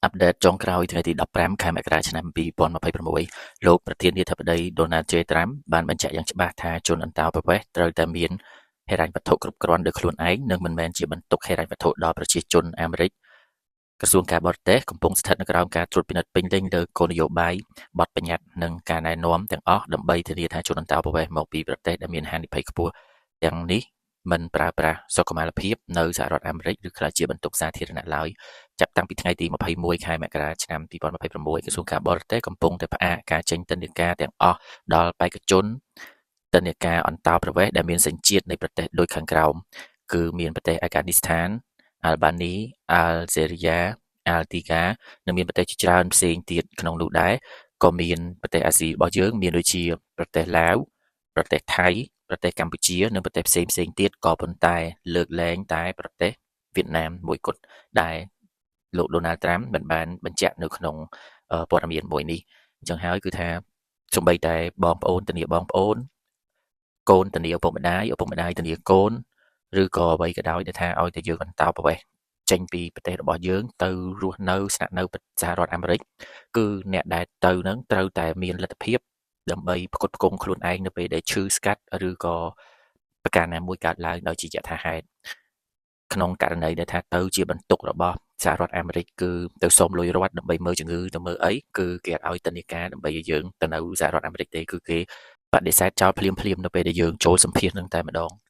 Update ចុងក្រោយថ្ងៃទី15ខែមករាឆ្នាំ2026លោកប្រធានាធិបតី Donald J. Trump បានបញ្ជាក់យ៉ាងច្បាស់ថាជនអន្តោប្រវេសន៍ត្រូវតែមានហិរញ្ញវត្ថុគ្រប់គ្រាន់ដោយខ្លួនឯងនិងមិនមែនជាបន្ទុកហិរញ្ញវត្ថុដល់ប្រជាជនអាមេរិកក្រសួងការបរទេសកំពុងស្ថិតនៅក្រោមការត្រួតពិនិត្យពេញលេញលើគោលនយោបាយបទបញ្ញត្តិនិងការណែនាំទាំងអស់ដើម្បីធានាថាជនអន្តោប្រវេសន៍មកពីប្រទេសដែលមានហានិភ័យខ្ពស់ទាំងនេះមិនប្រើប្រាស់សុខុមាលភាពនៅសហរដ្ឋអាមេរិកឬក្លាយជាបន្ទុកសាធារណៈឡើយចាប់តាំងពីថ្ងៃទី21ខែមករាឆ្នាំ2026ក្រសួងការបរទេសកំពុងតែផ្អាកការចេញទិដ្ឋាការទាំងអស់ដល់បេក្ខជនទិដ្ឋាការអន្តោប្រវេសន៍ដែលមានសញ្ជាតិនៃប្រទេសដូចខាងក្រោមគឺមានប្រទេសអាហ្គានីស្ថាន អាល់បានី អាល់ហ្សេរីយ៉ា អាល់ទីហ្គា និងមានប្រទេសជាច្រើនផ្សេងទៀតក្នុងនោះដែរក៏មានប្រទេសអាស៊ីរបស់យើងមានដូចជាប្រទេសឡាវប្រទេសថៃប្រទេសកម្ពុជានិងប្រទេសផ្សេងផ្សេងទៀតក៏ប៉ុន្តែលើកលែងតែប្រទេសវៀតណាមមួយគត់ដែលលោកដូណាល់ត្រាំមិនបានបញ្ជាក់នៅក្នុងព័ត៌មានមួយនេះអញ្ចឹងហើយគឺថាសូម្បីតែបងប្អូនធានាបងប្អូនកូនធានាឪពុកម្ដាយឪពុកម្ដាយធានាកូនឬក៏អ្វីក៏ដោយដែលថាឲ្យតែយើងអន្តោប្រវេសន៍ចេញពីប្រទេសរបស់យើងទៅរស់នៅស្នាក់នៅសហរដ្ឋអាមេរិកគឺអ្នកដែលទៅនឹងត្រូវតែមានលទ្ធភាពដើម្បីផ្គត់ផ្គង់ខ្លួនឯងនៅពេលដែលឈឺស្កាត់ឬក៏ប្រការណាមួយកើតឡើងដោយជាយថាហេតុក្នុងករណីដែលថាទៅជាបន្ទុករបស់សហរដ្ឋអាមេរិកគឺទៅសុំលុយរដ្ឋដើម្បីមើលជំងឺទៅមើលអីគឺគេអត់ឲ្យទិដ្ឋាការដើម្បីឲ្យយើងទៅនៅសហរដ្ឋអាមេរិកទេគឺគេបដិសេធចោលភ្លាមៗនៅពេលដែលយើងចូលសម្ភាសនឹងតែម្ដង។